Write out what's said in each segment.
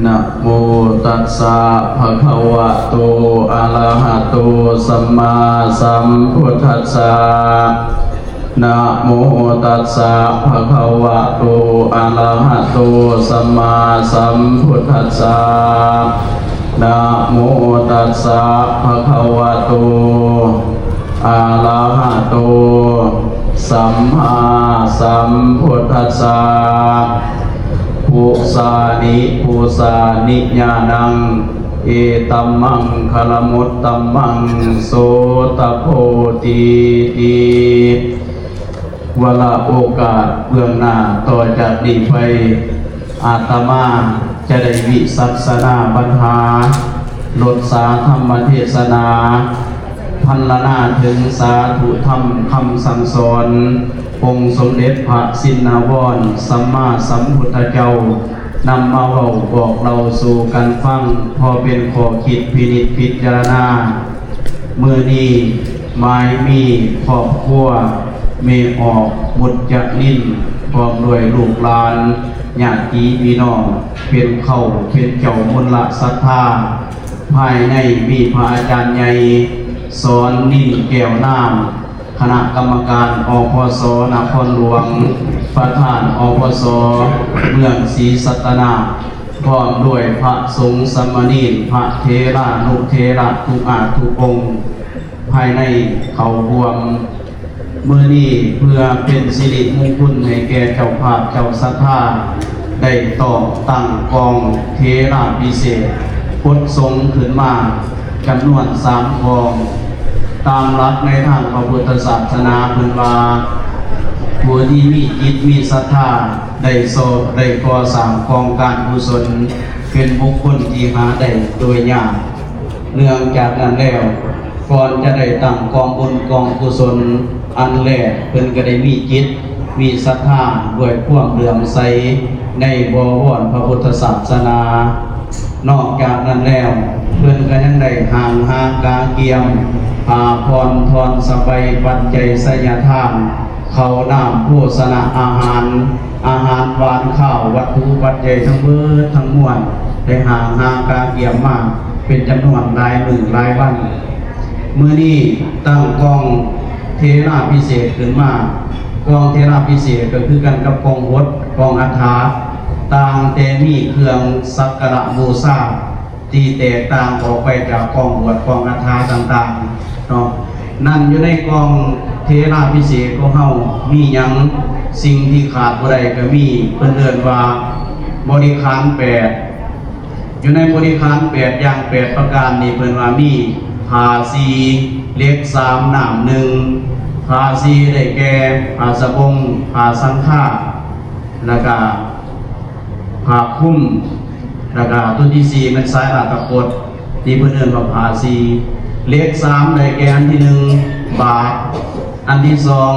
ນະໂມຕັດສະ ພະຄະວະໂຕ ອະລະຫະໂຕ ສຳມາສຳພຸດທັດສະ ນະໂມຕັດສະ ພະຄະວະໂຕ ອະລະຫະໂຕ ສຳມາສຳພຸດທັດສະ ນະໂມຕັດສະ ພະຄະວະໂຕ ອະລະຫະໂຕ ສຳມາສຳພຸດທັດສະ ປຸສານິ ປຸສານິຍານັງ ເອຕັມມັງຄະລະມຸດຕັມມັງ ໂສຕະໂພຕິ ຕິ ວາລະໂອກາດເບື້ອງໜ້າຕໍ່ຈາກນີ້ໄປ ອາດຕະມາຈະໄດ້ວິສັດສະນາບັນຫາ ລົດສາທຳມະເທສະນາ ພັນລະນາເຖິງສາທຸທຳຄຳສັ່ງສອນ ອົງສົມເດັດພະຊິນນະວອນ ສຳມາສຳພຸດທະເຈົ້າ ນຳມາເວົ້າບອກເລົ່າສູ່ກັນຟັງ ພໍເປັນຂໍ້ຄິດພິນິດພິຈາລະນາ. ມື້ນີ້ໝາຍມີຄອບຄົວ ແມ່ອອກ ມຸດຈະນິນ ພ້ອມດ້ວຍລູກຫຼານ ຍາດຕິພີ່ນ້ອງ ເປັນເຄົ້າເປັນເຈົ້າມູນລະສັດທາ ພາຍໃນມີພະອາຈານໃຫຍ່ ສອນນິນ ແກ້ວນາມ ຄະນະກຳມະການ ອພສ ນະຄອນຫຼວງ, ປະທານ ອພສ ເມືອງສີສັດຕະນາກ, ພ້ອມດ້ວຍພະສົງສາມະເນນ, ພະເຖລານຸເຖລະທຸກອາດທຸກອົງ ພາຍໃນເຂົ້າຮ່ວມມື້ນີ້ ເພື່ອເປັນສິລິມຸງຄຸນໃຫ້ແກ່ເຈົ້າພາບເຈົ້າສັດທາ ໄດ້ຕ້ອງຕັ້ງກອງເຖລາພິເສດ ກົດສົງຂຶ້ນມາ ຈຳນວນສາມກອງ. ຕາມຫຼັກໃນທາງພະພຸດທະສາສະໜາເພິ່ນວ່າ ຜູ້ທີ່ມີຈິດມີສັດທາ ໄດ້ສ້າງ ໄດ້ກໍ່ສ້າງກອງການກຸສົນ ເປັນບຸກຄົນທີ່ຫາໄດ້ໂດຍຍາກ. ເນື່ອງຈາກນັ້ນແລ້ວ ກ່ອນຈະໄດ້ຕັ້ງກອງບຸນກອງກຸສົນອັນແລກ ເພິ່ນກໍໄດ້ມີຈິດ ມີສັດທາດ້ວຍຄວາມເຫຼື້ອມໃສໃນບໍວອນພະພຸດທະສາສະໜາ. ນອກຈາກນັ້ນແລ້ວ ເພິ່ນກໍຍັງໄດ້ຫ້າງຫາກາກຽມ ຜ້າຜ່ອນ ທ່ອນສະໄບ ປັດໄຈໄສຍະທານ ເຂົ້ານ້ຳໂພຊະນະອາຫານ ອາຫານຫວານຄາວ ວັດຖຸປັດໄຈທັງເບີດທັງມວນ ໄດ້ຫ້າງຫາກາກຽມມາເປັນຈຳນວນຫຼາຍມື້ຫຼາຍວັນ. ມື້ນີ້ຕັ້ງກອງເຖລາພິເສດຂຶ້ນມາ. ກອງເຖລາພິເສດກໍຄືກັນກັບກອງບົດ ກອງອັດຖາ ຕ່າງແຕ່ມີເຄື່ອງສັກກາລະບູຊາ ທີ່ແຕກຕ່າງອອກໄປຈາກກອງບວດ ກອງອັດຖາຕ່າງໆເນາະ. ນັ້ນຢູ່ໃນກອງເຖລາພິເສດຂອງເຮົາມີຫຍັງ? ສິ່ງທີ່ຂາດບໍ່ໄດ້ກໍມີ ເພິ່ນເອີ້ນວ່າບໍລິຂານແປດ. ຢູ່ໃນບໍລິຂານແປດຢ່າງແປດປະການນີ້ ເພິ່ນວ່າມີຜ້າສີ່ ເຫຼັກສາມ ນ້ຳໜຶ່ງ. ຜ້າສີ່ໄດ້ແກ່ຜ້າສະບົງ ຜ້າສັງຄາ ແລ້ວກະຜ້າຄຸມ ແລ້ວກະຕົວທີສີ່ແມ່ນສາຍລາດຕະກົດ ທີ່ເພິ່ນເອີ້ນວ່າຜ້າສີ່. ເຫຼັກສາມໄດ້ແກ່ອັນທີໜຶ່ງ ບາດ, ອັນທີສອງ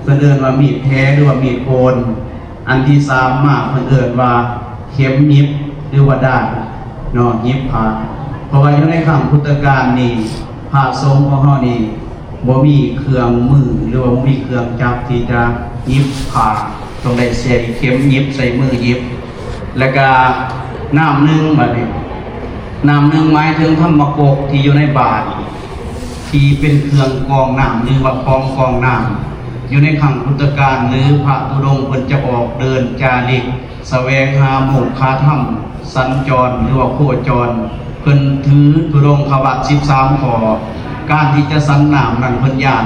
ເພິ່ນເອີ້ນວ່າມີດແພ ຫຼືວ່າມີດໂກນ, ອັນທີສາມມາເພິ່ນເອີ້ນວ່າເຂັມຫຍິບ ຫຼືວ່າດ້າຍເນາະ ຫຍິບຜ້າ. ເພາະວ່າຢູ່ໃນຄັ້ງພຸດທະການນີ້ ພະສົງຂອງເຮົານີ້ ບໍ່ມີເຄື່ອງມື ຫຼືວ່າບໍ່ມີເຄື່ອງຈັກທີ່ຈະຫຍິບຜ້າ, ຕ້ອງໄດ້ໃຊ້ເຂັມຫຍິບ ໃຊ້ມືຫຍິບ. ແລ້ວກະນ້ຳໜຶ່ງ ບາດນີ້ ນ້ຳໜຶ່ງໝາຍເຖິງທຳມະກົກທີ່ຢູ່ໃນບາດ ທີ່ເປັນເຄື່ອງກອງນ້ຳ ຫຼືວ່າຂອງກອງນ້ຳ. ຢູ່ໃນຄັ້ງພຸດທະການ ຫຼືພະທຸດົງເພິ່ນຈະອອກເດີນຈາລິກ ສະແຫວງຫາໂມກຂະທຳ ສັນຈອນ ຫຼືວ່າໂຄຈອນ, ເພິ່ນຖືທຸດົງຄະວັດສິບສາມຂໍ້. ການທີ່ຈະສັນນ້ຳນັ້ນ ເພິ່ນຢ້ານ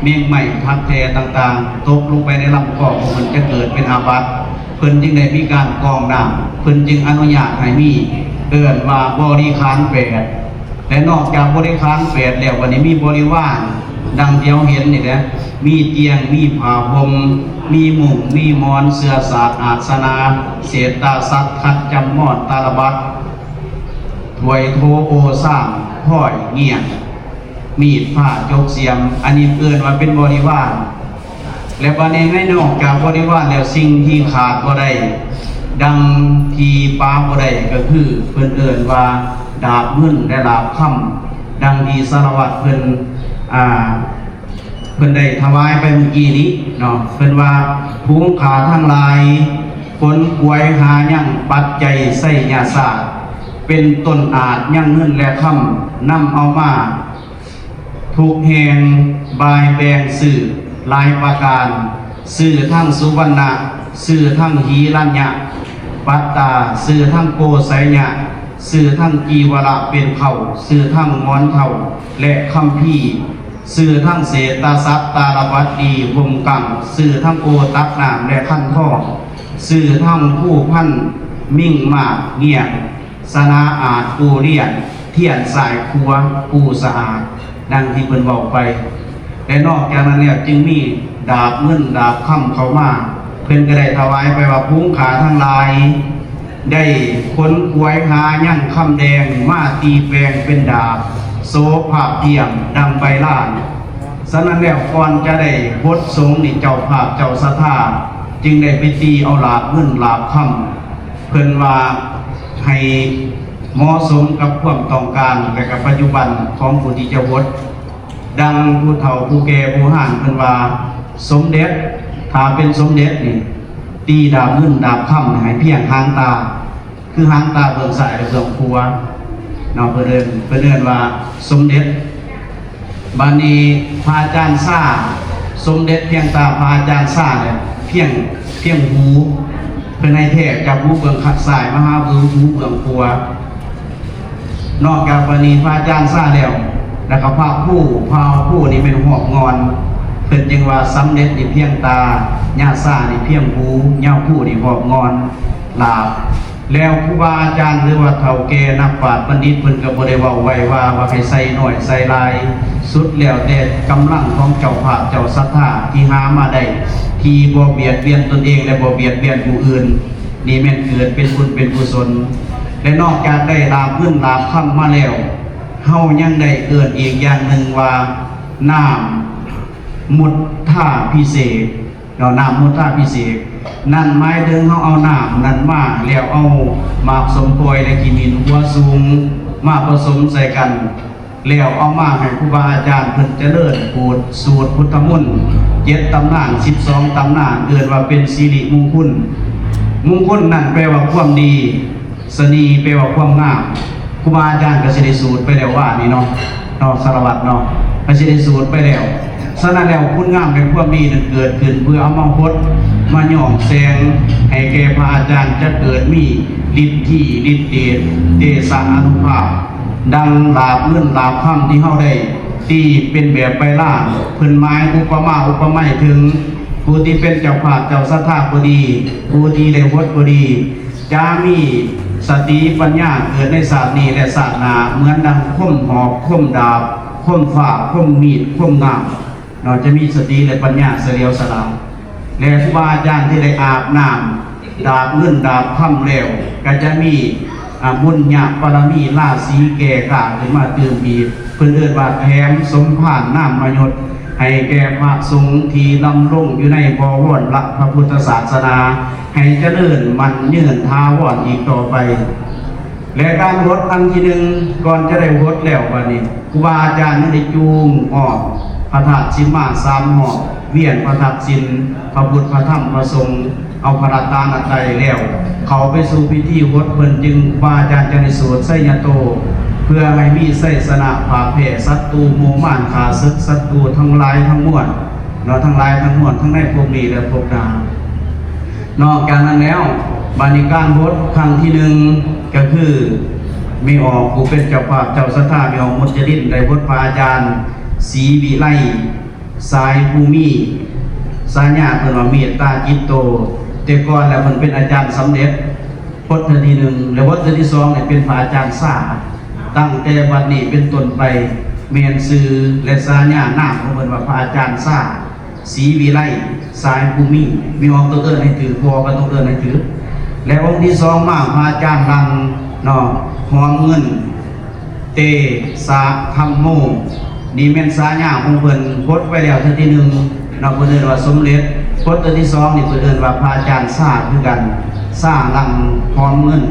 ແມງໄມ້ ທັກແທຕ່າງໆ ຕົກລົງໄປໃນລຳຄໍຂອງເພິ່ນ ຈະເກີດເປັນອາບັດ. ເພິ່ນຈຶ່ງໄດ້ມີການກອງນ້ຳ, ເພິ່ນຈຶ່ງອະນຸຍາດໃຫ້ມີ ເອີ້ນວ່າບໍລິຂານແປດ. ແລະ ນອກຈາກບໍລິຂານແປດແລ້ວ ບັດນີ້ມີບໍລິວານ ດັ່ງທີ່ເຮົາເຫັນນີ້ແຫຼະ ມີຕຽງ ມີຜ້າຫົ່ມ ມີມຸ້ງ ມີໝອນ ເສື່ອສາດ ອາດສະນາ ເສດຕາສັດ ຂັນຈຳມອນ ຕາລະບັດ ຖ້ວຍໂຖ ໂອຊາມ ພ້ອຍ ງຽງ ມີດ ພ້າ ຈົກ ສຽມ ອັນນີ້ເອີ້ນວ່າເປັນບໍລິວານ. ແລະ ບັດນີ້ໃນນອກຈາກບໍລິວານແລ້ວ ສິ່ງທີ່ຂາດບໍ່ໄດ້ ດັ່ງທີ່ປາບໍ່ໄດ້ ກໍຄືເພິ່ນເອີ້ນວ່າດາບເງິນ ແລະ ດາບຄຳ ດັ່ງທີ່ສາລະວັດເພິ່ນ ອ່າ ເພິ່ນໄດ້ຖວາຍໄປເມື່ອກີ້ນີ້ເນາະ. ເພິ່ນວ່າ ຝູງຂ້າທັງຫຼາຍ ຂົນຂວາຍຫາຍັງປັດໄຈໄສຍະສາດ ເປັນຕົ້ນອາດຍັງເງິນແລະຄຳ ນຳເອົາມາທຸກແຫ່ງ ບາຍແບ່ງຊື່ຫຼາຍປະການ ຊື່ທັງສຸວັນນະ ຊື່ທັງຫິລັນຍະ ປັດຕາ ຊື່ທັງໂກໄສຍະ ຊື່ທັງກີວະລະເປັນເຄົ້າ ຊື່ທັງໝອນເທົ້າ ແລະຄຳພີ ຊື່ທັງເສດຕະສັບຕາລະບັດດີຫົ່ມກັງ ຊື່ທັງໂອຕັກນ້ຳ ແລະຄັນທອງ ຊື່ທັງພູພັນມິງມາກງຽງ ສະໜາອາດກູລຽນ ທຽນສາຍຄົວກູສະອາດ ດັ່ງທີ່ເພິ່ນເວົ້າໄປ. ແລະນອກຈາກນັ້ນແລ້ວ ຈຶ່ງມີດາບເງິນດາບຄຳເຂົ້າມາ ເພິ່ນກໍໄດ້ຖວາຍໄປວ່າ ຝູງຂ້າທັງຫຼາຍ ໄດ້ຂົນຂວາຍຫາຍັງຄຳແດງ ມາຕີແປງເປັນດາບ ໂສພາບທຽມດັ່ງໃບລານ. ສະນັ້ນແລ້ວ ກ່ອນຈະໄດ້ຫົດສົງນີ້ ເຈົ້າພາບເຈົ້າສັດທາ ຈຶ່ງໄດ້ໄປຕີເອົາຫຼາບເງິນຫຼາບຄຳ ເພິ່ນວ່າໃຫ້ເໝາະສົມກັບຄວາມຕ້ອງການ ແລະກະປັດຈຸບັນຂອງຜູ້ທີ່ຈະຫົດ. ດັ່ງຜູ້ເຖົ້າຜູ້ແກ່ຜູ້ຮ້ານເພິ່ນວ່າ ສົມເດັດ ຖ້າເປັນສົມເດັດນີ້ ຕີດາບເງິນດາບຄຳໃຫ້ພຽງຫາງຕາ ຄືຫາງຕາເບື້ອງຊ້າຍ ແລະເບື້ອງຂວາເນາະ ເພິ່ນເອີ້ນ ເພິ່ນເອີ້ນວ່າສົມເດັດ. ບາດນີ້ພະອາຈານຊາ ສົມເດັດພຽງຕາ ພະອາຈານຊາແລ້ວ ພຽງ ພຽງຫູ ເພິ່ນໃຫ້ແທກຈາກຫູເບື້ອງຂ້າງຊ້າຍມາຫາຫູເບື້ອງຂວາ. ນອກຈາກບາດນີ້ພະອາຈານຊາແລ້ວ ແລ້ວກໍພະພູ ພະພູນີ້ແມ່ນຮອບງອນ ເພິ່ນຈຶ່ງວ່າສຳເລັດນີ້ພຽງຕາ ຍາຊານີ້ພຽງຫູ ຍາພູນີ້ຮອບງອນ ລາບ. ແລ້ວຄູບາອາຈານ ຫຼືວ່າເຖົ້າແກ່ນັກປາດບັນດິດ ເພິ່ນກໍບໍ່ໄດ້ເວົ້າໄວ້ວ່າ ວ່າໃຫ້ໃສ່ໜ້ອຍໃສ່ຫຼາຍ ສຸດແລ້ວແຕ່ກຳລັງຂອງເຈົ້າພາບເຈົ້າສັດທາທີ່ຫາມາໄດ້ ທີ່ບໍ່ບຽດບຽນຕົນເອງ ແລະບໍ່ບຽດບຽນຜູ້ອື່ນ ນີ້ແມ່ນເກີດເປັນບຸນເປັນກຸສົນ. ແລະນອກຈາກໄດ້ລາບເງິນລາບຄຳມາແລ້ວ ເຮົາຍັງໄດ້ເອີ້ນອີກຢ່າງໜຶ່ງວ່າ ນ້ຳມຸດທາພິເສກ ເນາະ ນ້ຳມຸດທາພິເສກ ນັ້ນໝາຍເຖິງເຮົາເອົານ້ຳນັ້ນມາ ແລ້ວເອົາໝາກສົ້ມປ່ອຍ ແລະ ຂີ້ໝິ່ນຫົວສູງ ມາປະສົມໃສ່ກັນ ແລ້ວເອົາມາໃຫ້ຄູບາອາຈານເພິ່ນຈະເລີນ ປູດສູດພຸດທະມົນ ເຈັດຕຳນານ ສິບສອງຕຳນານ ເອີ້ນວ່າເປັນສິລິມຸງຄຸນ. ມຸງຄຸນນັ້ນແປວ່າຄວາມດີ ສະນີແປວ່າຄວາມງາມ. ຄູບາອາຈານກໍຊິໄດ້ສູດໄປແລ້ວວານນີ້ເນາະ ເນາະ ສາລະວັດເນາະ ກໍຊິໄດ້ສູດໄປແລ້ວ. ສະນັ້ນແລ້ວ ຄຸນງາມແຫ່ງຄວາມດີນັ້ນເກີດຂຶ້ນ ເພື່ອເອົາມາຫົດມາຍ້ອມແສງໃຫ້ແກ່ພະອາຈານ ຈະເກີດມີລິດທີລິດເດດ ເດຊະອານຸພາບ ດັ່ງລາບເງິນລາບຄຳທີ່ເຮົາໄດ້ຕີເປັນແບບໃບລານ. ເພິ່ນໝາຍອຸປະມາອຸປະໄມເຖິງຜູ້ທີ່ເປັນເຈົ້າພາບເຈົ້າສັດທາກໍດີ ຜູ້ທີ່ໄດ້ຫົດກໍດີ ຈະມີສະຕິປັນຍາເກີດໃນຊາດນີ້ ແລະ ຊາດໜ້າ ເໝືອນດັ່ງຄົມຫອກ ຄົມດາບ ຄົມຟ້າ ຄົມມີດ ຄົມງາມເນາະ ຈະມີສະຕິ ແລະ ປັນຍາສະຫຼຽວສະຫຼາຍ. ແລະ ຄູບາອາຈານທີ່ໄດ້ອາບນ້ຳດາບເງິນດາບຄຳແລ້ວ ກໍຈະມີ ອາ ບຸນຍະບາລະມີລາສີແກ່ກ້າຂຶ້ນມາຕື່ມອີກ ເພິ່ນເອີ້ນວ່າແຖມສົມພານນາມມະຍົດ ໃຫ້ແກ່ພະສົງທີ່ດຳລົງຢູ່ໃນບໍວອນລະພະພຸດທະສາສະໜາ ໃຫ້ຈະເລີນໝັ້ນຍືນຖາວອນອີກຕໍ່ໄປ. ແລະ ການຫົດຄັ້ງທີໜຶ່ງ ກ່ອນຈະໄດ້ຫົດແລ້ວ ບາດນີ້ຄູບາອາຈານຍັງໄດ້ຈູງອ້ອມພະທາດສິມມາສາມຮອບ ວຽນພະທາດສິມ ພະພຸດ ພະທຳ ພະສົງ ເອົາພະລັດຕະນະໄຕແລ້ວ ເຂົ້າໄປສູ່ພິທີຫົດ ເພິ່ນຈຶ່ງ ຄູບາອາຈານຈຶ່ງໄດ້ສູດໄຊຍະໂຕ ເພື່ອໃຫ້ມີໄຊຊະນະ ປາບແພ້ສັດຕູ ໝູ່ມານຂ້າເສິກສັດຕູທັງຫຼາຍທັງມວນເນາະ ທັງຫຼາຍທັງມວນ ທັງໃນພົບນີ້ ແລະ ພົບໜ້າ. ນອກຈາກນັ້ນແລ້ວ ບາດນີ້ການຫົດຄັ້ງທີໜຶ່ງ ກໍຄືແມ່ອອກຜູ້ເປັນເຈົ້າພາບເຈົ້າສັດທາ ແມ່ອອກມຸດຈະລິນ ໄດ້ຫົດພະອາຈານ ສີວິໄລ ສາຍພູມີ ສາຍາເພິ່ນວ່າເມດຕາຈິດໂຕ ແຕ່ກ່ອນແລ້ວເພິ່ນເປັນອາຈານສຳເລັດ ບົດເທື່ອທີໜຶ່ງ ແລະ ບົດເທື່ອທີສອງນີ້ເປັນພະອາຈານຊາ ຕັ້ງແຕ່ບັດນີ້ເປັນຕົ້ນໄປ ແມ່ນຊື່ ແລະ ສາຍານາມຂອງເພິ່ນວ່າພະອາຈານຊາ ສີວິໄລ ສາຍພູມີ ມີອອກຕ້ອງເອີ້ນໃຫ້ຖືກ ພໍ່ກໍຕ້ອງເອີ້ນໃຫ້ຖືກ ແລະ ອົງທີສອງມາ ພະອາຈານລັນ ເນາະ ຫອມເງິນ ເຕສະທຳໂມ ນີ້ແມ່ນສາຍາຂອງເພິ່ນ ຫົດໄປແລ້ວເທື່ອທີໜຶ່ງເນາະ ເພິ່ນເອີ້ນວ່າສົມເດັດ ບົດເທື່ອທີສອງນີ້ເພິ່ນເອີ້ນວ່າພະອາຈານຊາຄືກັນ ຊາລັນ ຫອມເງິນ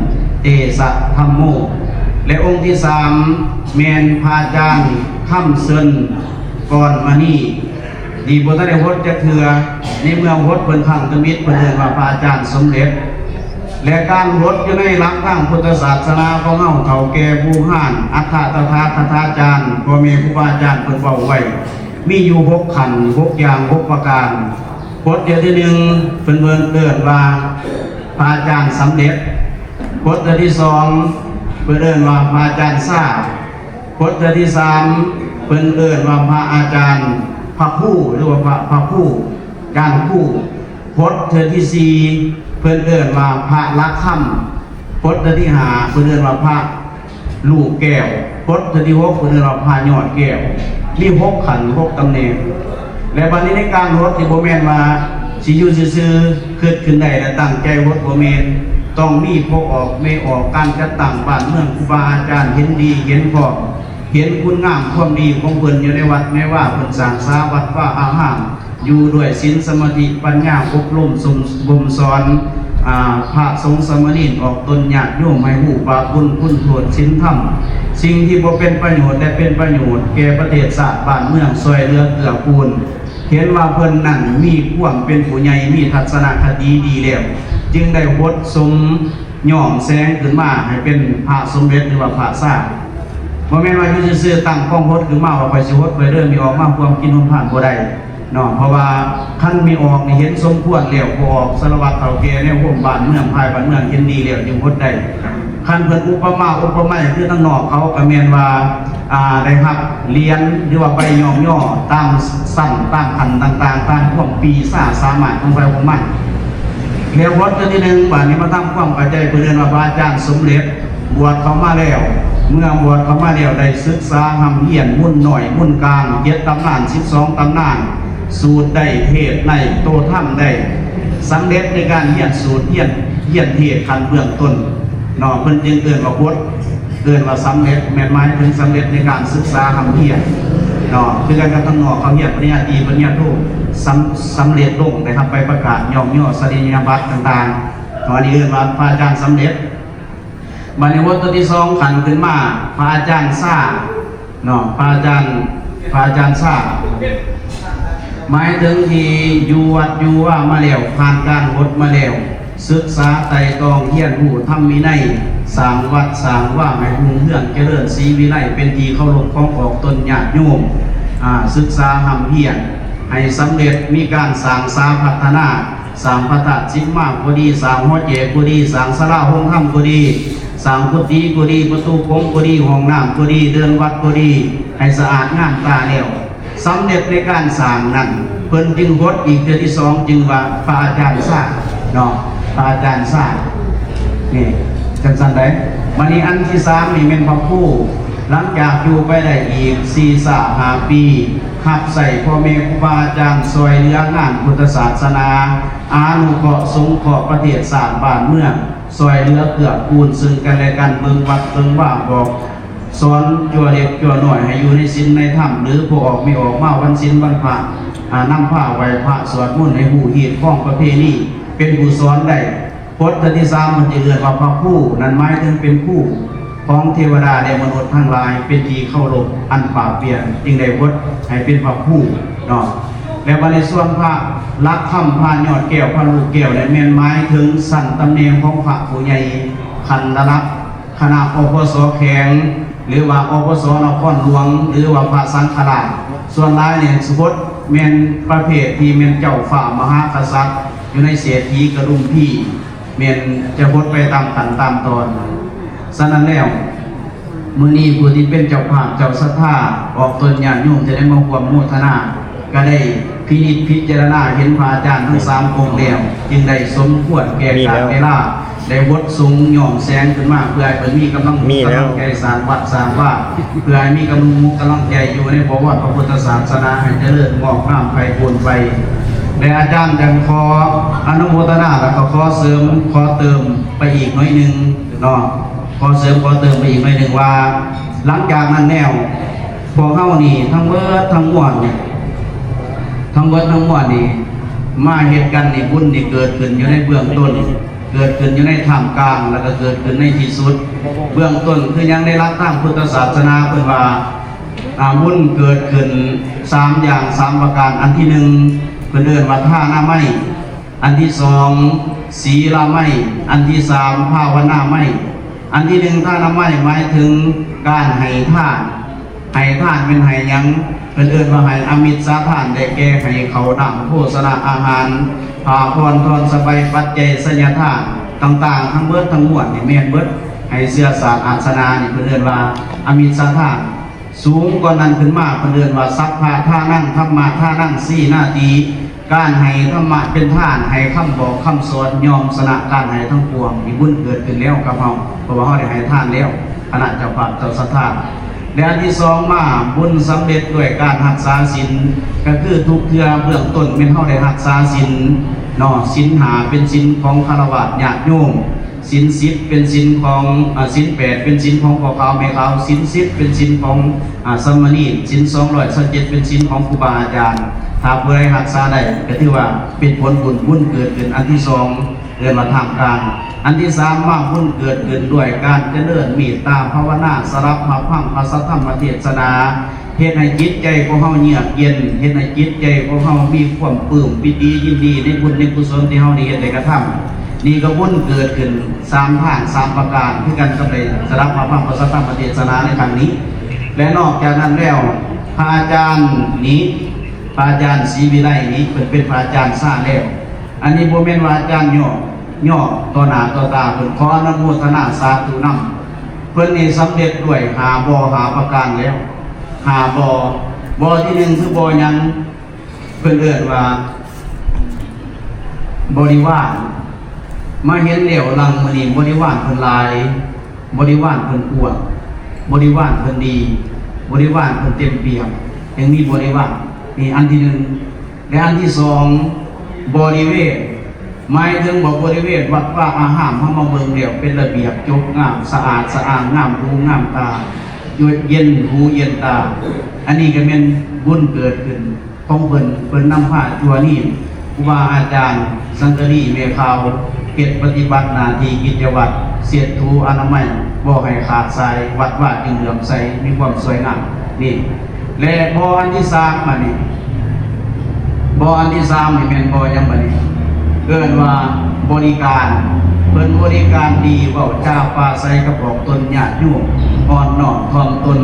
ເຕສະທຳໂມ ແລະ ອົງທີສາມແມ່ນພະອາຈານຄຳເຊີນ ກອນມະນີ ນີ້ບໍ່ທັນໄດ້ຫົດຈັກເທື່ອ ໃນເມື່ອຫົດເພິ່ນຄັ້ງທຳອິດ ເພິ່ນເອີ້ນວ່າພະອາຈານສົມເດັດ ແລະ ການຫົດຢູ່ໃນຫຼັກທາງພຸດທະສາສະໜາຂອງເຮົາ ເຖົ້າແກ່ບູຮານ ອັດຖະຕະຖາຄະຖາຈານ ພໍ່ແມ່ຄູບາອາຈານເພິ່ນເວົ້າໄວ້ ມີຢູ່ຫົກຂັ້ນ ຫົກຢ່າງ ຫົກປະການ. ບົດເທື່ອທີໜຶ່ງ ເພິ່ນເອີ້ນວ່າພະອາຈານສຳເລັດ, ບົດເທື່ອທີສອງ ເພິ່ນເອີ້ນວ່າພະອາຈານຊາ, ບົດເທື່ອທີສາມ ເພິ່ນເອີ້ນວ່າພະອາຈານພະຄູ ຫຼືວ່າພະ ພະຄູ ຈານຄູ. ບົດເທື່ອທີສີ່ ເພິ່ນເອີ້ນວ່າພະລະຄຳ, ບົດເທື່ອທີຫ້າ ເພິ່ນເອີ້ນວ່າພະລູກແກ້ວ, ບົດເທື່ອທີຫົກ ເພິ່ນເອີ້ນວ່າພະຍອດແກ້ວ. ມີຫົກຂັ້ນ ຫົກຕຳແໜ່ງ. ແລະ ບັດນີ້ໃນການຫົດນີ້ ບໍ່ແມ່ນວ່າຊິຢູ່ຊື່ໆ ຄິດຂຶ້ນໄດ້ແລ້ວຕັ້ງໃຈຫົດ, ບໍ່ແມ່ນ. ຕ້ອງມີພໍ່ອອກແມ່ອອກ, ການຈັດຕັ້ງບ້ານເມືອງ, ຄູບາອາຈານເຫັນດີເຫັນພ້ອມ, ເຫັນຄຸນງາມຄວາມດີຂອງເພິ່ນຢູ່ໃນວັດໃນວາ, ເພິ່ນສ້າງສາວັດວາອາຮາມ ຢູ່ດ້ວຍສິນສະມາທິປັນຍາ ອົບຮົມສົມ ບົ່ມສອນ ອາ ພະສົງສາມະເນນ ອອກຕົນຍາດໂຍມ ໃຫ້ຮູ້ບາບບຸນຄຸນໂທດສິນທຳ, ສິ່ງທີ່ບໍ່ເປັນປະໂຫຍດ ແລະ ເປັນປະໂຫຍດແກ່ປະເທດຊາດບ້ານເມືອງ ຊ່ອຍເຫຼືອເກື້ອກູນ. ເຫັນວ່າເພິ່ນນັ້ນມີຄວາມເປັນຜູ້ໃຫຍ່ ມີທັດສະນະຄະຕິດີແລ້ວ ຈຶ່ງໄດ້ຫົດສົມຍ້ອມແສງຂຶ້ນມາໃຫ້ເປັນພະສົມເດັດ ຫຼືວ່າພະຊາ. ບໍ່ແມ່ນວ່າຢູ່ຊື່ໆ ຕັ້ງກອງຫົດຂຶ້ນມາວ່າ ຂ້ອຍຊິຫົດໄວ້ເດີ ມີອອກມາຮ່ວມກິນຮ່ວມທານ ບໍ່ໄດ້. ເນາະ ເພາະວ່າຄັນມີອອກນີ້ເຫັນສົມຄວນແລ້ວ ບໍ່ອອກສາລະວັດເຖົ້າແກ່ແນວໂຮມບ້ານເມືອງ ພາຍບ້ານເມືອງເຫັນດີແລ້ວຈຶ່ງຫົດໄດ້. ຄັນເພິ່ນອຸປະມາອຸປະໄມຄືທາງນອກເຂົາ ກໍແມ່ນວ່າ ອ່າ ໄດ້ຮັບຫຼຽນ ຫຼືວ່າໃບຍ້ອງຍໍຕາມຊັ້ນຕາມຂັ້ນຕ່າງໆ ຕາມຄວາມປີຊາສາມາດຂອງໃຜຂອງມັນ. ແລ້ວບົດເທື່ອທີໜຶ່ງ ບາດນີ້ມາທຳຄວາມເຂົ້າໃຈ ເພິ່ນເອີ້ນວ່າພະອາຈານສົມເດັດ. ບວດເຂົ້າມາແລ້ວ ເມື່ອບວດເຂົ້າມາແລ້ວ ໄດ້ສຶກສາຮ່ຳຮຽນມູນນ້ອຍມູນກາງ ເຈັດຕຳນານ ສິບສອງຕຳນານ ສູດໄດ້ ເທດໄດ້ ໂຕທຳໄດ້ ສຳເລັດໃນການຮຽນສູດ ຮຽນ ຮຽນເທດຂັ້ນເບື້ອງຕົ້ນເນາະ ເພິ່ນຈຶ່ງເອີ້ນວ່າບົດ ເອີ້ນວ່າສຳເລັດ ແມ່ນໝາຍເຖິງສຳເລັດໃນການສຶກສາຮ່ຳຮຽນເນາະ ຄືກັນກັບທາງນອກ ເຂົາຮຽນປະລິນຍາຕີ ປະລິນຍາໂທ ສຳ ສຳເລັດລົງ ໄດ້ຮັບໃບປະກາດຍ້ອງຍໍສະລິຍະບັດຕ່າງໆເນາະ ອັນນີ້ເອີ້ນວ່າພະອາຈານສຳເລັດ. ບັດນີ້ບົດຕົວທີສອງຂັ້ນຂຶ້ນມາ ພະອາຈານຊາເນາະ ພະອາຈານ ພະອາຈານຊາ ໝາຍເຖິງທີ່ຢູ່ວັດຢູ່ວາມາແລ້ວ ຜ່ານການຫົດມາແລ້ວ ສຶກສາໄຕ່ຕອງຮຽນຮູ້ທຳວິໄນ ສ້າງວັດສ້າງວາໃຫ້ຮຸ່ງເຮືອງຈະເລີນສີວິໄລ ເປັນທີ່ເຄົາລົບຂອງອອກຕົນຍາດໂຍມ ອາ ສຶກສາຮ່ຳຮຽນໃຫ້ສຳເລັດ ມີການສ້າງສາພັດທະນາ ສ້າງພະທາດສິມມາກໍດີ ສ້າງຫໍແຈກກໍດີ ສ້າງສາລາໂຮງທຳກໍດີ ສ້າງກຸຕິກໍດີ ປະຕູໂຂງກໍດີ ຫ້ອງນ້ຳກໍດີ ເດີ່ນວັດກໍດີ ໃຫ້ສະອາດງາມຕາແລ້ວ ສຳເລັດໃນການສ້າງນັ້ນ ເພິ່ນຈຶ່ງຫົດອີກເທື່ອທີສອງ ຈຶ່ງວ່າພະອາຈານຊາເນາະ ພະອາຈານຊາ ນີ້ ຈັ່ງຊັ້ນໃດ໋. ບັດນີ້ອັນທີສາມນີ້ແມ່ນພະຄູ ຫຼັງຈາກຢູ່ໄປໄດ້ອີກສີ່ຊາຫ້າປີ ຮັບໃຊ້ພໍ່ແມ່ຄູບາອາຈານ ຊ່ອຍເຫຼືອງານພຸດທະສາສະໜາ ອານຸເຄາະສົງເຄາະປະເທດຊາດບ້ານເມືອງ ຊ່ອຍເຫຼືອເກື້ອກູນເຊິ່ງກັນແລະກັນ ເບິ່ງວັດເບິ່ງວາ ບອກສອນຕົວເລັກຕົວນ້ອຍໃຫ້ຢູ່ໃນສິນໃນທຳ ຫຼື ຜູ້ອອກມີອອກມາວັນສິນວັນພະ ອາ ນຳພາໄຫວ້ພະສວດມົນໃຫ້ຮູ້ຮີດຄອງປະເພນີ ເປັນຜູ້ສອນໄດ້. ບົດເທື່ອທີສາມ ເພິ່ນຈະເອີ້ນວ່າພະພູ ນັ້ນໝາຍເຖິງເປັນຄູຂອງເທວະດາ ແລະ ມະນຸດທັງຫຼາຍ ເປັນທີ່ເຄົາລົບອັນປາບປຽນ ຈຶ່ງໄດ້ບົດໃຫ້ເປັນພະພູເນາະ. ແລະ ບັດນີ້ສ່ວນພະຫຼັກຄຳ ພະຍອດແກ້ວ ພະລູກແກ້ວ ແລະ ແມ່ນໝາຍເຖິງຊັ້ນຕຳແໜ່ງຂອງພະຜູ້ໃຫຍ່ຂັ້ນລະດັບຄະນະ ອພສ ແຂວງ ຫຼືວ່າ ອພສ ນະຄອນຫຼວງ ຫຼືວ່າພະສັງຄະລາດ ສ່ວນຫຼາຍນີ້ ສົມມຸດແມ່ນປະເພດທີ່ແມ່ນເຈົ້າຟ້າມະຫາກະສັດ ຢູ່ໃນເສດຖີກະດຸມພີ ແມ່ນຈະບົດໄປຕາມຂັ້ນຕາມຕອນ. ສະນັ້ນແລ້ວ ມື້ນີ້ຜູ້ທີ່ເປັນເຈົ້າພາບເຈົ້າສັດທາ ອອກຕົນຍາດໂຍມທີ່ໄດ້ມາຮ່ວມໂມທະນາ ກໍໄດ້ພິນິດພິຈາລະນາເຫັນພະອາຈານທັງສາມອົງແລ້ວ ຈຶ່ງໄດ້ສົມຄວນແກ່ການເວລາ ໄດ້ບົດສົງຍ້ອມແສງຂຶ້ນມາ ເພື່ອໃຫ້ເພິ່ນມີກຳລັງ ກຳລັງໃຈສ້າງວັດສ້າງວາ ເພື່ອໃຫ້ມີກຳລັງ ກຳລັງໃຈຢູ່ໃນບໍວອນພະພຸດທະສາສະໜາ ໃຫ້ຈະເລີນງອກງາມໄພບູນໄປ. ແລະ ອາຈານຈັ່ງຂໍອະນຸໂມທະນາ ແລ້ວກໍຂໍເສີມ ຂໍເຕີມໄປອີກໜ້ອຍໜຶ່ງເນາະ ຂໍເສີມ ຂໍເຕີມໄປອີກໜ້ອຍໜຶ່ງວ່າ ຫຼັງຈາກນັ້ນແລ້ວ ພວກເຮົານີ້ທັງເບິດທັງມວນນີ້ ທັງເບິດທັງມວນນີ້ ມາເຮັດກັນນີ້ ບຸນນີ້ເກີດຂຶ້ນຢູ່ໃນເບື້ອງຕົ້ນ ເກີດຂຶ້ນຢູ່ໃນທ່າມກາງ ແລ້ວກໍເກີດຂຶ້ນໃນທີ່ສຸດ. ເບື້ອງຕົ້ນຄືຫຍັງ? ໃນຫຼັກທາງພຸດທະສາສະໜາເພິ່ນວ່າ ອາ ບຸນເກີດຂຶ້ນສາມຢ່າງ ສາມປະການ. ອັນທີໜຶ່ງ ເພິ່ນເອີ້ນວ່າທານາໄມ. ອັນທີສອງ ສີລະໄມ້, ອັນທີສາມ ພາວະນາໄມ້. ອັນທີໜຶ່ງ ທານະໄມ້ ໝາຍເຖິງການໃຫ້ທານ. ໃຫ້ທານແມ່ນໃຫ້ຫຍັງ? ເພິ່ນເອີ້ນວ່າໃຫ້ອາມິດສະທານ ໄດ້ແກ່ໃຫ້ເຂົ້ານ້ຳໂພຊະນະອາຫານ, ຜ້າຜ່ອນທ່ອນສະໄບ, ປັດໄຈໄສຍະທານຕ່າງໆ ທັງເບິດທັງມວນນີ້ແມ່ນເບິດ, ໃຫ້ເຊື້ອຊາດອາສະນານີ້ ເພິ່ນເອີ້ນວ່າອາມິດສະທານ. ສູງກວ່ານັ້ນຂຶ້ນມາ ເພິ່ນເອີ້ນວ່າ ສັບພະທານັງ ທຳມະທານັງ ສີນາຕິ, ການໃຫ້ທຳມະເປັນທານ, ໃຫ້ຄຳບອກຄຳສອນ ຍ່ອມຊະນະການໃຫ້ທັງປວງທີ່ບຸນເກີດຂຶ້ນແລ້ວກັບເຮົາ, ເພາະວ່າເຮົາໄດ້ໃຫ້ທານແລ້ວ, ຄະນະເຈົ້າພາບເຈົ້າສັດທາ. ແລະ ອັນທີສອງມາ, ບຸນສຳເລັດດ້ວຍການຮັກສາສິນ, ກໍຄືທຸກເທື່ອເບື້ອງຕົ້ນແມ່ນເຮົາໄດ້ຮັກສາສິນເນາະ, ສິນຫ້າເປັນສິນຂອງຄາລະວາດຍາດໂຍມ, ສິນສິບເປັນສິນຂອງ ອາ ສິນແປດເປັນສິນຂອງພໍ່ຂາວແມ່ຂາວ, ສິນສິບເປັນສິນຂອງ ອາ ສາມະເນນ, ສິນສອງຮ້ອຍຊາວເຈັດເປັນສິນຂອງຄູບາອາຈານ. ຖ້າຜູ້ໃດຮັກສາໄດ້ ກໍຖືວ່າເປັນຜົນບຸນ, ບຸນເກີດຂຶ້ນ. ອັນທີສອງ ເອີ້ນວ່າທ່າມກາງ. ອັນທີສາມມາ, ບຸນເກີດຂຶ້ນດ້ວຍການຈະເລີນເມດຕາພາວະນາ, ສະດັບຮັບຟັງພະສັດທຳມະເທດສະນາ, ເຮັດໃຫ້ຈິດໃຈຂອງເຮົາເຍືອກເຢັນ, ເຮັດໃຫ້ຈິດໃຈຂອງເຮົາມີຄວາມປຶ້ມປີຕິຍິນດີໃນບຸນໃນກຸສົນທີ່ເຮົາໄດ້ເຮັດໄດ້ກະທຳ. ນີ້ກໍບຸນເກີດຂຶ້ນສາມທາງສາມປະການ ຄືກັນກັບໄດ້ສະດັບມາຟັງພະສັດທຳມະເທດສະນາໃນຄັ້ງນີ້. ແລະ ນອກຈາກນັ້ນແລ້ວ ພະອາຈານນີ້, ພະອາຈານສີວິໄລນີ້ ເພິ່ນເປັນພະອາຈານຊາແລ້ວ. ອັນນີ້ບໍ່ແມ່ນວ່າອາຈານຍໍ້, ຍໍ້ຕໍ່ໜ້າຕໍ່ຕາເພິ່ນ, ຂໍອະນຸໂມທະນາສາທຸນຳ. ເພິ່ນນີ້ສຳເລັດດ້ວຍຫ້າບໍ່ຫ້າປະການແລ້ວ, ຫ້າບໍ່. ບໍ່ທີໜຶ່ງຄືບໍ່ຫຍັງ? ເພິ່ນເອີ້ນວ່າບໍລິວານ. ມາເຫັນແລ້ວຫຼັງມື້ນີ້ບໍລິວານເພິ່ນຫຼາຍ, ບໍລິວານເພິ່ນກວ້າງ, ບໍລິວານເພິ່ນດີ, ບໍລິວານເພິ່ນເຕັມປ່ຽມ, ຍັງມີບໍລິວານ. ນີ້ອັນທີໜຶ່ງ. ແລະ ອັນທີສອງ ບໍລິເວນ ໝາຍເຖິງວ່າບໍລິເວນວັດວາອາຮາມ ເຮົາມາເບິ່ງແລ້ວເປັນລະບຽບຈົບງາມ, ສະອາດສະອ້າງ, ງາມຫູງາມຕາ, ເຢັນຫູເຢັນຕາ. ອັນນີ້ກໍແມ່ນບຸນເກີດຂຶ້ນຂອງເພິ່ນ, ເພິ່ນນຳພາຈົວນີ ຄູບາອາຈານ ສັງກະລີແມ່ຂາວ ເຮັດປະຕິບັດໜ້າທີ່ກິດຈະວັດ, ເຊັດຖູອະນາໄມ ບໍ່ໃຫ້ຂາດສາຍ, ວັດວາຈຶ່ງເຫຼື້ອມໃສ, ມີຄວາມສວຍງາມ. ນີ້ ແລະ ບໍ່ອັນທີສາມ ບາດນີ້ ບໍ່ອັນທີສາມນີ້ແມ່ນບໍ່ຫຍັງບາດນີ້? ເອີ້ນວ່າບໍລິການ. ເພິ່ນບໍລິການດີ, ເວົ້າຈາປາໄສກັບອອກຕົນຍາດໂຍມ, ອ່ອນນ້ອມຖ່ອມຕົນ,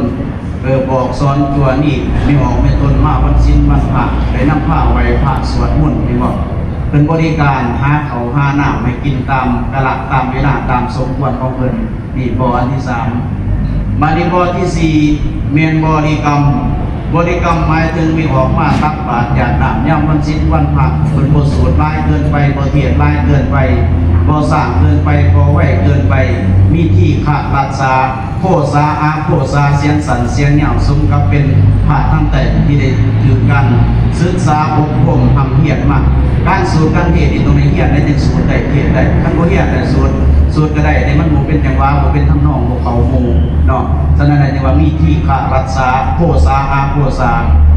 ເອີ ບອກສອນຕົວນີ້ ແມ່ອອກແມ່ຕົນມາວັນສິນວັນພະ, ໄດ້ນຳພາໄຫວ້ພະສວດມົນ, ເຫັນບໍ່? ເພິ່ນບໍລິການຫາເຂົ້າຫານ້ຳໃຫ້ກິນຕາມກາລະຕາມເວລາຕາມສົມຄວນຂອງເພິ່ນ. ນີ້ບໍ່ອັນທີສາມ. ບາດນີ້ບໍ່ທີສີ່ ແມ່ນບໍລິກຳ. ບໍລິກຳໝາຍເຖິງມີອອກມາຕັກບາດຢາດນ້ຳຍາມວັນສິນວັນພະ, ເພິ່ນບໍ່ສູດຫຼາຍເກີນໄປ, ບໍ່ທຽດຫຼາຍເກີນໄປ, ບໍ່ຊ້າເກີນໄປ, ບໍ່ໄວເກີນໄປ, ມີທີຄະລັດສາ, ໂພສາອາໂພສາ, ສຽງສັ້ນສຽງຍາວ, ສົມກັບເປັນພະທາງໃຕ້ທີ່ໄດ້ຖືກການສຶກສາອົບຮົມຮ່ຳຮຽນມາ. ການສູດການເທດນີ້ຕ້ອງໄດ້ຮຽນໄດ້ ຈຶ່ງສູດໄດ້ເທດໄດ້. ຄັນບໍ່ຮຽນແລ້ວສູດ, ສູດກໍໄດ້ ແຕ່ມັນບໍ່ເປັນຈັງຫວະ, ບໍ່ເປັນທຳນອງ, ບໍ່ເຂົ້າໝູ່ເນາະ. ສະນັ້ນແຫຼະ ຈຶ່ງວ່າມີທີຄະລັດສາ, ໂພສາອາໂພສາ.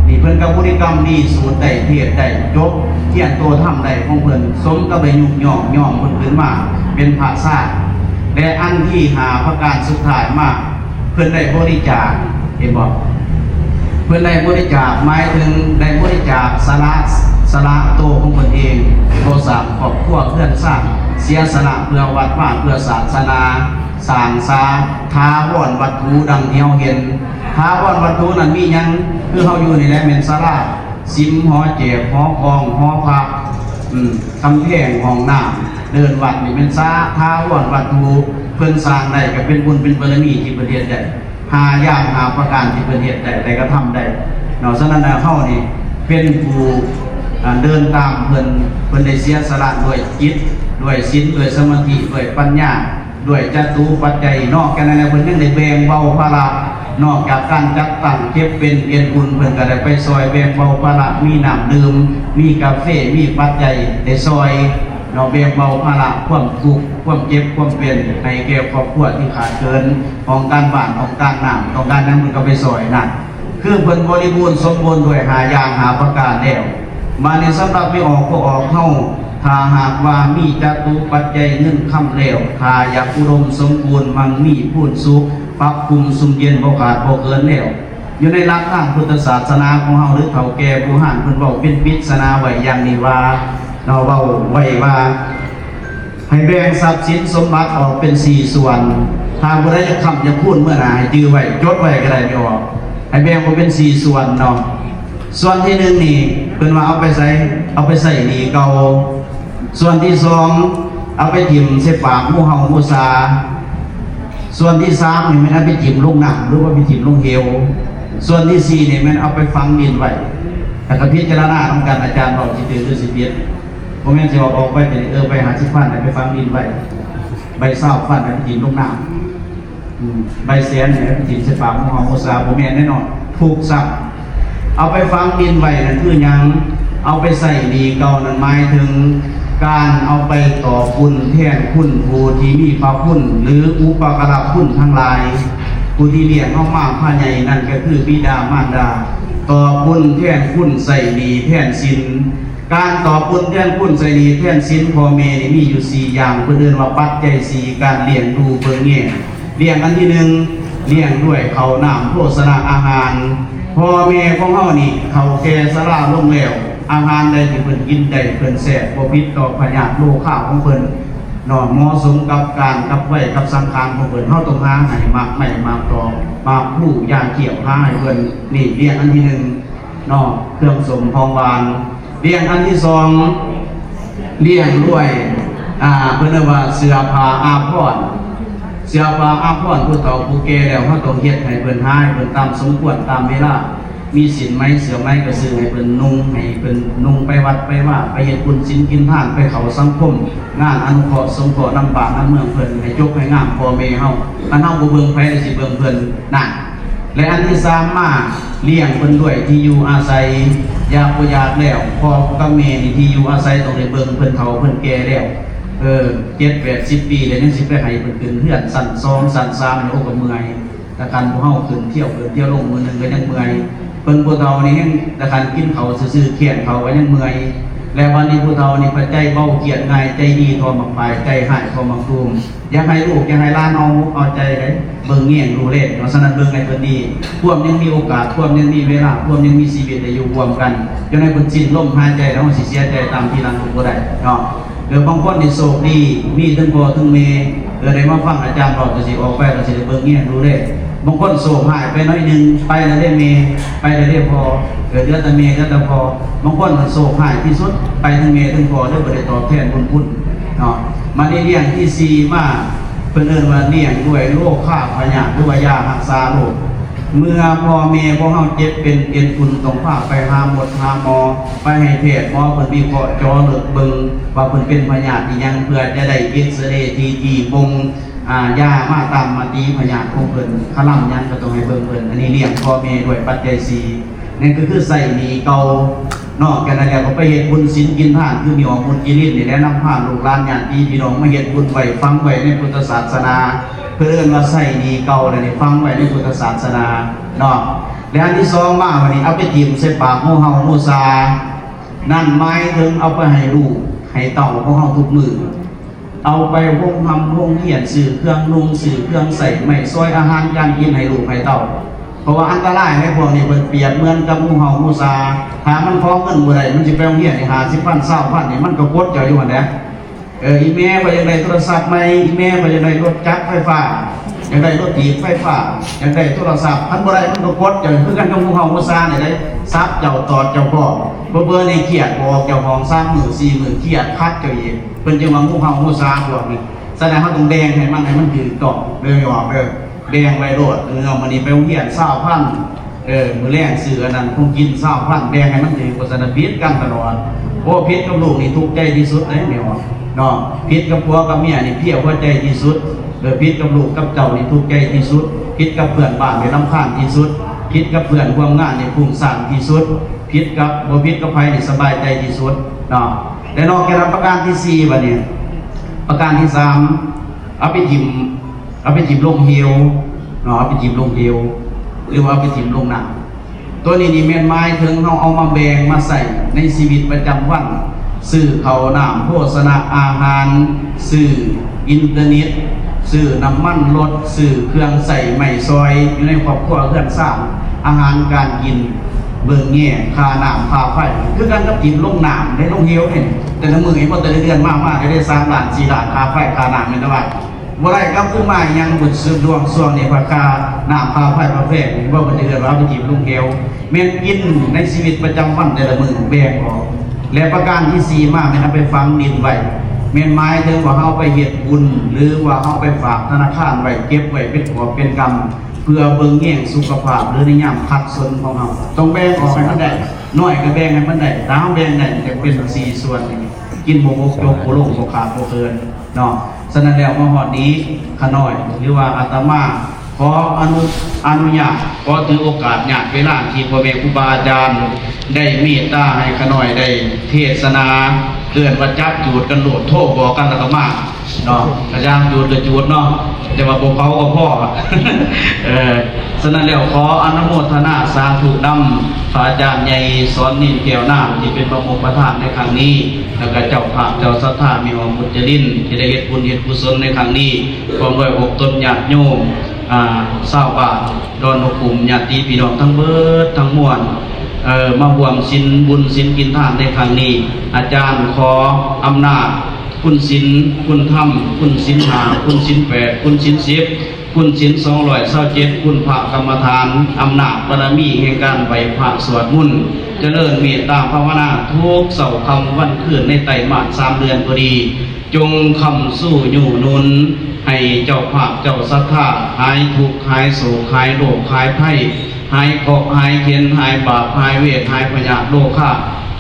ນີ້ເພິ່ນກໍບໍລິກຳດີ, ສູດໄດ້ເທດໄດ້, ຈົບຮຽນໂຕທຳໄດ້ຂອງເພິ່ນ, ສົມກັບໄດ້ຍົກຍ້ອງຍ້ອມເພິ່ນຂຶ້ນມາເປັນພະຊາ. ແລະ ອັນທີຫ້າ ປະການສຸດທ້າຍມາ ເພິ່ນໄດ້ບໍລິຈາກ, ເຫັນບໍ່? ເພິ່ນໄດ້ບໍລິຈາກ ໝາຍເຖິງໄດ້ບໍລິຈາກສະຫຼະ, ສະຫຼະໂຕຂອງເພິ່ນເອງ, ບໍ່ສ້າງຄອບຄົວເຮືອນຊານ, ເສຍສະຫຼະເພື່ອວັດວາ, ເພື່ອສາສະໜາ, ສ້າງສາຖາວອນວັດຖຸດັ່ງທີ່ເຮົາເຫັນ. ຖາວອນວັດຖຸນັ້ນມີຫຍັງ? ຄືເຮົາຢູ່ນີ້ແຫຼະ ແມ່ນສາລາ, ສິມ, ຫໍແຈກ, ຫໍຄອງ, ຫໍພະ, ອືມ, ກຳແພງ, ຫ້ອງນ້ຳ, ເດີ່ນວັດ ນີ້ແມ່ນສາ, ຖາວອນວັດຖຸ. ເພິ່ນສ້າງໄດ້ກໍເປັນບຸນເປັນບາລະມີທີ່ເພິ່ນເຮັດໄດ້. ຫ້າຢ່າງຫ້າປະການທີ່ເພິ່ນເຮັດໄດ້ ໄດ້ກະທຳໄດ້ເນາະ. ສະນັ້ນແລ້ວ ເຮົານີ້ເປັນຜູ້ ອາ ເດີນຕາມເພິ່ນ, ເພິ່ນໄດ້ເສຍສະຫຼະດ້ວຍຈິດ, ດ້ວຍສິນ, ດ້ວຍສະມາທິ, ດ້ວຍປັນຍາ, ດ້ວຍຈະຕຸປັດໄຈ. ນອກຈາກນັ້ນແລ້ວ ເພິ່ນຍັງໄດ້ແບ່ງເບົາພາລະ, ນອກຈາກການຈັດຕັ້ງເກັບເປັນເຮັດບຸນ, ເພິ່ນກໍໄດ້ໄປຊ່ອຍແບ່ງເບົາພາລະ, ມີນ້ຳດື່ມ, ມີກາເຟ, ມີປັດໄຈໄດ້ຊ່ອຍເນາະ, ແບ່ງເບົາພາລະຄວາມທຸກ ຄວາມເຈັບຄວາມເປັນໃຫ້ແກ່ຄອບຄົວທີ່ຂາດເຂີນ, ຕ້ອງການບ້ານ, ຕ້ອງການນ້ຳ, ຕ້ອງການຫຍັງ ເພິ່ນກໍໄປຊ່ອຍນັ້ນ. ຄືເພິ່ນບໍລິບູນສົມບູນດ້ວຍຫ້າຢ່າງຫ້າປະການແລ້ວ. ບາດນີ້ສຳລັບແມ່ອອກພໍ່ອອກເຮົາ, ຖ້າຫາກວ່າມີຈະຕຸປັດໄຈເງິນຄຳແລ້ວ, ຖ້າຢາກອຸດົມສົມບູນ, ມັ່ງມີພູນສຸກ, ພາກພູມຊຸ່ມເຢັນ, ບໍ່ຂາດບໍ່ເຂີນແລ້ວ, ຢູ່ໃນຫຼັກທາງພຸດທະສາສະໜາຂອງເຮົາ ຫຼື ເຖົ້າແກ່ບູຮານເພິ່ນເວົ້າເປັນປິດສະໜາໄວ້ຢ່າງນີ້ວ່າ, ເນາະ ເວົ້າໄວ້ວ່າ ໃຫ້ແບ່ງຊັບສິນສົມບັດອອກເປັນສີ່ສ່ວນ. ຖ້າຜູ້ໃດຢາກຄ້ຳຢາກຄູນເມື່ອໜ້າ ໃຫ້ຈື່ໄວ້ ຈົດໄວ້ກໍໄດ້ ແມ່ອອກ ໃຫ້ແບ່ງອອກເປັນສີ່ສ່ວນເນາະ. ສ່ວນທີໜຶ່ງນີ້ ເພິ່ນວ່າເອົາໄປໃສ່ ເອົາໄປໃຊ້ໜີ້ເກົ່າ. ສ່ວນທີສອງ ເອົາໄປຖິ້ມໃສ່ປາກງູເຫົ່າງູສາ. ສ່ວນທີສາມນີ້ແມ່ນເອົາໄປຖິ້ມລົງນ້ຳ ຫຼືວ່າໄປຖິ້ມລົງເຫວ. ສ່ວນທີສີ່ນີ້ແມ່ນເອົາໄປຝັງດິນໄວ້. ແລ້ວກໍພິຈາລະນານຳກັນ ອາຈານເວົ້າຊິຖືກຫຼືຊິຜິດ. ບໍ່ແມ່ນຊິເວົ້າອອກໄປແຕ່ນີ້ ເອີ ໃບຫ້າສິບພັນໃຫ້ໄປຝັງດິນໄວ້, ໃບຊາວພັນໃຫ້ໄປຖິ້ມລົງນ້ຳ, ອືມ ໃບແສນໃຫ້ໄປຖິ້ມໃສ່ປາກງູເຫົ່າງູສາ. ບໍ່ແມ່ນແນ່ນອນ, ທຸກຊັບ. ເອົາໄປຝັງດິນໄວ້ນັ້ນຄືຫຍັງ? ເອົາໄປໃຊ້ໜີ້ເກົ່ານັ້ນ ໝາຍເຖິງການເອົາໄປຕອບບຸນແທນຄຸນຜູ້ທີ່ມີພະຄຸນ ຫຼື ອຸປະກາລະຄຸນທັງຫຼາຍ ຜູ້ທີ່ລ້ຽງເຮົາມາພາໃຫຍ່ ນັ້ນກໍຄືບິດາມານດາ. ຕອບບຸນແທນຄຸນ ໃຊ້ໜີ້ແທນສິນ. ການຕອບບຸນແທນຄຸນ ໃຊ້ໜີ້ແທນສິນພໍ່ແມ່ນີ້ມີຢູ່ສີ່ຢ່າງ ເພິ່ນເອີ້ນວ່າປັດໄຈສີ່ ການລ້ຽງດູເບິ່ງແຍງ. ລ້ຽງອັນທີໜຶ່ງ ລ້ຽງດ້ວຍເຂົ້ານ້ຳໂພຊະນະອາຫານ. ພໍ່ແມ່ຂອງເຮົານີ້ເຖົ້າແກ່ຊະລາລົງແລ້ວ ອາຫານໃດທີ່ເພິ່ນກິນໄດ້ ເພິ່ນແຊບ ບໍ່ຜິດຕໍ່ພະຍາດໂລຄາຂອງເພິ່ນເນາະ ເໝາະສົມກັບການ ກັບໄວ ກັບສັງຂານຂອງເພິ່ນ. ເຮົາຕ້ອງຫາໃຫ້ໝາກໄມ້ ໝາກຕອກ ໝາກພູ ຢາຂຽວ ຫາໃຫ້ເພິ່ນ. ນີ້ລ້ຽງອັນທີໜຶ່ງເນາະ ເຄື່ອງສົ້ມຂອງຫວານ. ລ້ຽງອັນທີສອງ ລ້ຽງດ້ວຍ ອ່າ ເພິ່ນເອີ້ນວ່າເສື້ອຜ້າອາພອນ. ເສື້ອຜ້າອາພອນ ຜູ້ເຖົ້າຜູ້ແກ່ແລ້ວ ເຮົາຕ້ອງເຮັດໃຫ້ເພິ່ນ ຫາໃຫ້ເພິ່ນຕາມສົມຄວນຕາມເວລາ. ມີສິ້ນໄໝເສື້ອໄໝກໍຊື້ໃຫ້ເພິ່ນນຸ່ງ ໃຫ້ເພິ່ນນຸ່ງໄປວັດໄປວາ ໄປເຮັດບຸນສິນກິນທານ ໄປເຂົ້າສັງຄົມ ງານອະນຸເຄາະສົງເຄາະນຳບ້ານນຳເມືອງເພິ່ນ ໃຫ້ຈົບໃຫ້ງາມພໍ່ແມ່ເຮົາ. ຄັນເຮົາບໍ່ເບິ່ງໃຜ ແລ້ວຊິເບິ່ງເພິ່ນນະ. ແລະ ອັນທີສາມມາ ລ້ຽງເພິ່ນດ້ວຍທີ່ຢູ່ອາໄສ. ຢາກບໍ່ຢາກແລ້ວ ພໍ່ກັບແມ່ນີ້ທີ່ຢູ່ອາໄສຕ້ອງໄດ້ເບິ່ງເພິ່ນເຖົ້າເພິ່ນແກ່ແລ້ວ ເອີ ເຈັດແປດສິບປີແລ້ວ ຍັງຊິໄປໃຫ້ເພິ່ນຂຶ້ນເຮືອນຊັ້ນສອງຊັ້ນສາມ ໂອ້ ກໍເມື່ອຍ. ແຕ່ຄັນພວກເຮົາຂຶ້ນທ່ຽວຂຶ້ນທ່ຽວລົງ ມື້ໜຶ່ງກໍຍັງເມື່ອຍ. ເພິ່ນຜູ້ເຖົ້ານີ້ແຮ່ງ ແຕ່ຄັນກິນເຂົ້າຊື່ໆ ຄຽນເຂົ້າກໍຍັງເມື່ອຍ. ແລະ ບັດນີ້ຜູ້ເຖົ້ານີ້ພັດໃຈເບົາ ຄຽດງ່າຍ ໃຈດີທໍ່ໝາກປາຍ ໃຈຮ້າຍທໍ່ໝາກຕູມ. ຢາກໃຫ້ລູກຢາກໃຫ້ຫຼານເອົາອົກເອົາໃຈເດ້ ເບິ່ງແຍງດູແລເນາະ. ສະນັ້ນເບິ່ງໃຫ້ເພິ່ນດີ ຄວາມຍັງມີໂອກາດ ຄວາມຍັງມີເວລາ ຄວາມຍັງມີຊີວິດໄດ້ຢູ່ຮ່ວມກັນ ຈະໃຫ້ເພິ່ນສິ້ນລົມຫາຍໃຈແລ້ວ ເຮົາຊິເສຍໃຈຕາມທີຫຼັງກໍບໍ່ໄດ້ເນາະ. ເອີ ບາງຄົນນີ້ໂຊກດີ ມີທັງພໍ່ທັງແມ່ ເອີ ໄດ້ມາຟັງອາຈານເວົ້າ ກໍຊິອອກໄປ ກໍຊິໄດ້ເບິ່ງແຍງດູແລ. ບາງຄົນໂຊກຮ້າຍໄປໜ້ອຍໜຶ່ງ ໄປແລ້ວເດ້ແມ່ ໄປແລ້ວເດ້ພໍ່ ເອີ ເຫຼືອແຕ່ແມ່ເຫຼືອແຕ່ພໍ່. ບາງຄົນມັນໂຊກຮ້າຍທີ່ສຸດ ໄປທັງແມ່ທັງພໍ່ເດີ ບໍ່ໄດ້ຕອບແທນບຸນຄຸນເນາະ. ມາໃນລ້ຽງທີສີ່ມາ ເພິ່ນເອີ້ນວ່າລ້ຽງດ້ວຍໂລຄາພະຍາດ ຫຼືວ່າຢາຮັກສາໂລກ. ເມື່ອພໍ່ແມ່ຂອງເຮົາເຈັບເປັນເປັນຝຸ່ນ ຕ້ອງພາໄປຫາໝົດຫາໝໍ ໄປໃຫ້ແພດໝໍເພິ່ນວິເຄາະເຈາະເລິກເບິ່ງວ່າເພິ່ນເປັນພະຍາດອີ່ຫຍັງ ເພື່ອຈະໄດ້ເອັກຊະເຣ ທີທີ ບົ່ງ ອາ ຢາມາຕາມມະຕິພະຍາດຂອງເພິ່ນ ຄະລຳຫຍັງກໍຕ້ອງໃຫ້ເບິ່ງເພິ່ນ. ອັນນີ້ລ້ຽງພໍ່ແມ່ດ້ວຍປັດໄຈສີ່ ນັ້ນກໍຄືໃຊ້ໜີ້ເກົ່າເນາະ. ແຄ່ນັ້ນແລ້ວກໍໄປເຮັດບຸນສິນກິນທານ ຄືມີອອກບຸນກິລິນນີ້ແຫຼະ ນຳພາລູກຫຼານຍາດຕິພີ່ນ້ອງມາເຮັດບຸນໄວ້ ຝັງໄວ້ໃນພຸດທະສາສະໜາ ເພິ່ນເອີ້ນວ່າໃຊ້ໜີ້ເກົ່າ ແລ້ວນີ້ຝັງໄວ້ໃນພຸດທະສາສະໜາເນາະ. ແລະ ອັນທີສອງມາບັດນີ້ ເອົາໄປຖິ້ມໃສ່ປາກງູເຫົ່າງູສາ ນັ້ນໝາຍເຖິງເອົາໄປໃຫ້ລູກໃຫ້ເຕົ້າຂອງເຮົາທຸກມື້. ເອົາໄປໂຮງຮ່ຳໂຮງຮຽນ ຊື້ເຄື່ອງນຸ່ງ ຊື້ເຄື່ອງໃຊ້ ໄມ້ສອຍ ອາຫານການກິນໃຫ້ລູກໃຫ້ເຕົ້າ. ເພາະວ່າອັນຕະລາຍໃນພວກນີ້ ເພິ່ນປຽບເໝືອນກັບງູເຫົ່າງູສາ. ຖ້າມັນຂໍເງິນບໍ່ໄດ້ ມັນຊິໄປໂຮງຮຽນນີ້ ຫ້າສິບພັນ ຊາວພັນນີ້ ມັນກໍກົດເຈົ້າຢູ່ຫັ້ນແຫຼະ. ເອີ ອີ່ແມ່ ຂ້ອຍຢາກໄດ້ໂທລະສັບໃໝ່, ອີ່ແມ່ ຂ້ອຍຢາກໄດ້ລົດຈັກໄຟຟ້າ, ຢາກໄດ້ລົດຖີບໄຟຟ້າ, ຢາກໄດ້ໂທລະສັບ. ຄັນບໍ່ໄດ້ ມັນກໍກົດເຈົ້າ ຄືກັນກັບງູເຫົ່າງງູສານີ້ເດ້. ສັບເຈົ້າ ຕອດເຈົ້າພ້ອມ. ເຜີໆນີ້ຄຽດ ບໍ່ອອກຈາກຫ້ອງສາມມື້ສີ່ມື້ ຄຽດຂັດເຈົ້າອີກ. ເພິ່ນຈຶ່ງວ່າງູເຫົ່າງງູສາພວກນີ້. ສະນັ້ນ ເຮົາຕ້ອງແບ່ງໃຫ້ມັນ ໃຫ້ມັນຖືກຕ້ອງເດີ ອອກເດີ. ແບ່ງໄວ້ໂລດ. ເອີ ມື້ນີ້ໄປໂຮງຮຽນຊາວພັນ, ເອີ ມື້ແລງຊື້ອັນນັ້ນຂອງກິນຊາວພັນ, ແບ່ງໃຫ້ມັນຖືກ. ບໍ່ຊັ້ນນະຜິດກັນຕະຫຼອດ. ໂອ້ ຜິດກັບລູກນີ້ທຸກໃຈທີ່ສຸດເດ້ ແມ່ນບໍ່ເນາະ? ຜິດກັບຜົວກັບເມຍນີ້ເພຍຫົວໃຈທີ່ສຸດ. ເອີ ຜິດກັບລູກກັບເຕົ້ານີ້ທຸກໃຈທີ່ສຸດ. ຜິດກັບເພື່ອນບ້ານນີ້ລຳຄານທີ່ສຸດ. ຜິດກັບເພື່ອນຮ່ວມງານນີ້ຟຸ້ງສ້າງທີ່ສຸດ. ຜິດກັບ ບໍ່ຜິດກັບໃຜນີ້ສະບາຍໃຈທີ່ສຸດເນາະ. ແລະ ນອກຈາກນັ້ນ ປະການທີສີ່ ບັດນີ້ ປະການທີສາມ ເອົາໄປຖິ້ມ ເອົາໄປຖິ້ມລົງເຫວເນາະ, ເອົາໄປຖິ້ມລົງເຫວ ຫຼືວ່າເອົາໄປຖິ້ມລົງນ້ຳ. ຕົວນີ້ນີ້ແມ່ນໝາຍເຖິງເຮົາເອົາມາແບ່ງມາໃຊ້ໃນຊີວິດປະຈຳວັນ, ຊື້ເຂົ້ານ້ຳໂພຊະນະອາຫານ, ຊື້ອິນເຕີເນັດ, ຊື້ນ້ຳມັນລົດ, ຊື້ເຄື່ອງໃຊ້ໄມ້ສອຍຢູ່ໃນຄອບຄົວເຮືອນຊານ, ອາຫານການກິນ, ເບິ່ງແຍງ, ຄ່ານ້ຳຄ່າໄຟ, ຄືກັນກັບຖິ້ມລົງນ້ຳເດ້ ລົງເຫວເດ້. ແຕ່ລະມື້ນີ້ບໍ່ ແຕ່ລະເດືອນມາ ມາໄດ້ສາມລ້ານ ສີ່ລ້ານ ຄ່າໄຟຄ່ານ້ຳແມ່ນວ່າ ບໍ່ໄດ້ກັບຄືນມາຫຍັງ ບຸນສຸດດວງຊ່ວງນີ້ ພາຄ່ານ້ຳຄ່າໄຟຄ່າແພງ ບໍ່ເພິ່ນເດືອນວ່າເອົາໄປຖິ້ມລົງແຖວ ແມ່ນກິນໃນຊີວິດປະຈຳວັນແຕ່ລະມື້ແບ່ງອອກ ແລະປະການທີສີ່ມາແມ່ນເອົາໄປຝັງດິນໄວ້ ແມ່ນໝາຍເຖິງວ່າເຮົາໄປເຮັດບຸນ ຫຼືວ່າເຮົາໄປຝາກທະນາຄານໄວ້ ເກັບໄວ້ເປັນກອບເປັນກຳ ເພື່ອເບິ່ງແຍງສຸຂະພາບ ຫຼືໃນຍາມຂັດສົນຂອງເຮົາ ຕ້ອງແບ່ງອອກໃຫ້ມັນໄດ້ ໜ້ອຍກໍແບ່ງໃຫ້ມັນໄດ້ ຖ້າເຮົາແບ່ງໄດ້ຈະເປັນສີ່ສ່ວນນີ້ ກິນບໍ່ບົກຈົກບໍ່ລົງ ບໍ່ຂາດບໍ່ເຂີນເນາະ. ສະນັ້ນແລ້ວມາຮອດນີ້ ຂ້ານ້ອຍ ຫຼືວ່າອາດຕະມາ ຂໍອະນຸ ອະນຸຍາດ ຂໍຖືໂອກາດຍາດເວລາທີ່ພໍ່ແມ່ຄູບາອາຈານໄດ້ເມດຕາໃຫ້ຂ້ານ້ອຍໄດ້ເທດສະໜາ ເອີ້ນວ່າຈັບຈູດກັນໂລດ ໂທບອກກັນແລ້ວກໍມາເນາະ ກະຢ່າງຈູດກໍຈູດເນາະ ແຕ່ວ່າບໍ່ເຜົາກໍພໍ ເອີ ສະນັ້ນແລ້ວຂໍອະນຸໂມທະນາສາທຸນຳພະອາຈານໃຫຍ່ສອນນິນແກ້ວນາມ ທີ່ເປັນປະມຸກປະທານໃນຄັ້ງນີ້ ແລ້ວກໍເຈົ້າພາບເຈົ້າສັດທາແມ່ຫອມບຸດຈະລິນ ທີ່ໄດ້ເຮັດບຸນເຮັດກຸສົນໃນຄັ້ງນີ້ ພ້ອມດ້ວຍອົກຕົນຍາດໂຍມ ອ່າ ຊາວບ້ານດອນນົກຂຸມ ຍາດຕິພີ່ນ້ອງທັງເບິດທັງມວນ ເອີ ມາຮ່ວມສິນບຸນສິນກິນທານໃນຄັ້ງນີ້ ອາຈານຂໍອຳນາດຄຸນສິນ ຄຸນທຳ ຄຸນສິນຫ້າ ຄຸນສິນແປດ ຄຸນສິນສິບ ຄຸນສິນສອງຮ້ອຍຊາວເຈັດ ຄຸນພະກຳມະຖານ ອຳນາດບາລະມີແຫ່ງການໄຫວ້ພະສວດມົນ ຈະເລີນເມດຕາພາວະນາທຸກເຊົ້າຄ່ຳວັນຄືນໃນໄຕມາດສາມເດືອນພໍດີ ຈົ່ງຄ້ຳຊູຍູ້ໜູນໃຫ້ເຈົ້າພາບເຈົ້າສັດທາ ຫາຍທຸກ ຫາຍໂສກ ຫາຍໂລກ ຫາຍໄພ ຫາຍເຄາະ ຫາຍເຂັນ ຫາຍບາບ ຫາຍເວດ ຫາຍພະຍາດໂລຄາ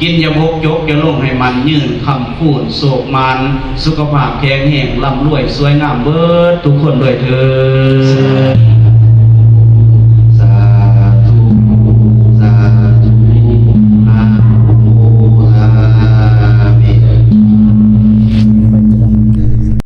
ກິນຢ່າບົກ ຈົກຢ່າລົງ ໃຫ້ໝັ້ນຍືນຄ້ຳຄູນ ໂຊກໝານ ສຸຂະພາບແຂງແຮງ ລ່ຳລວຍສວຍງາມເບິດທຸກຄົນດ້ວຍເທີ້ນ.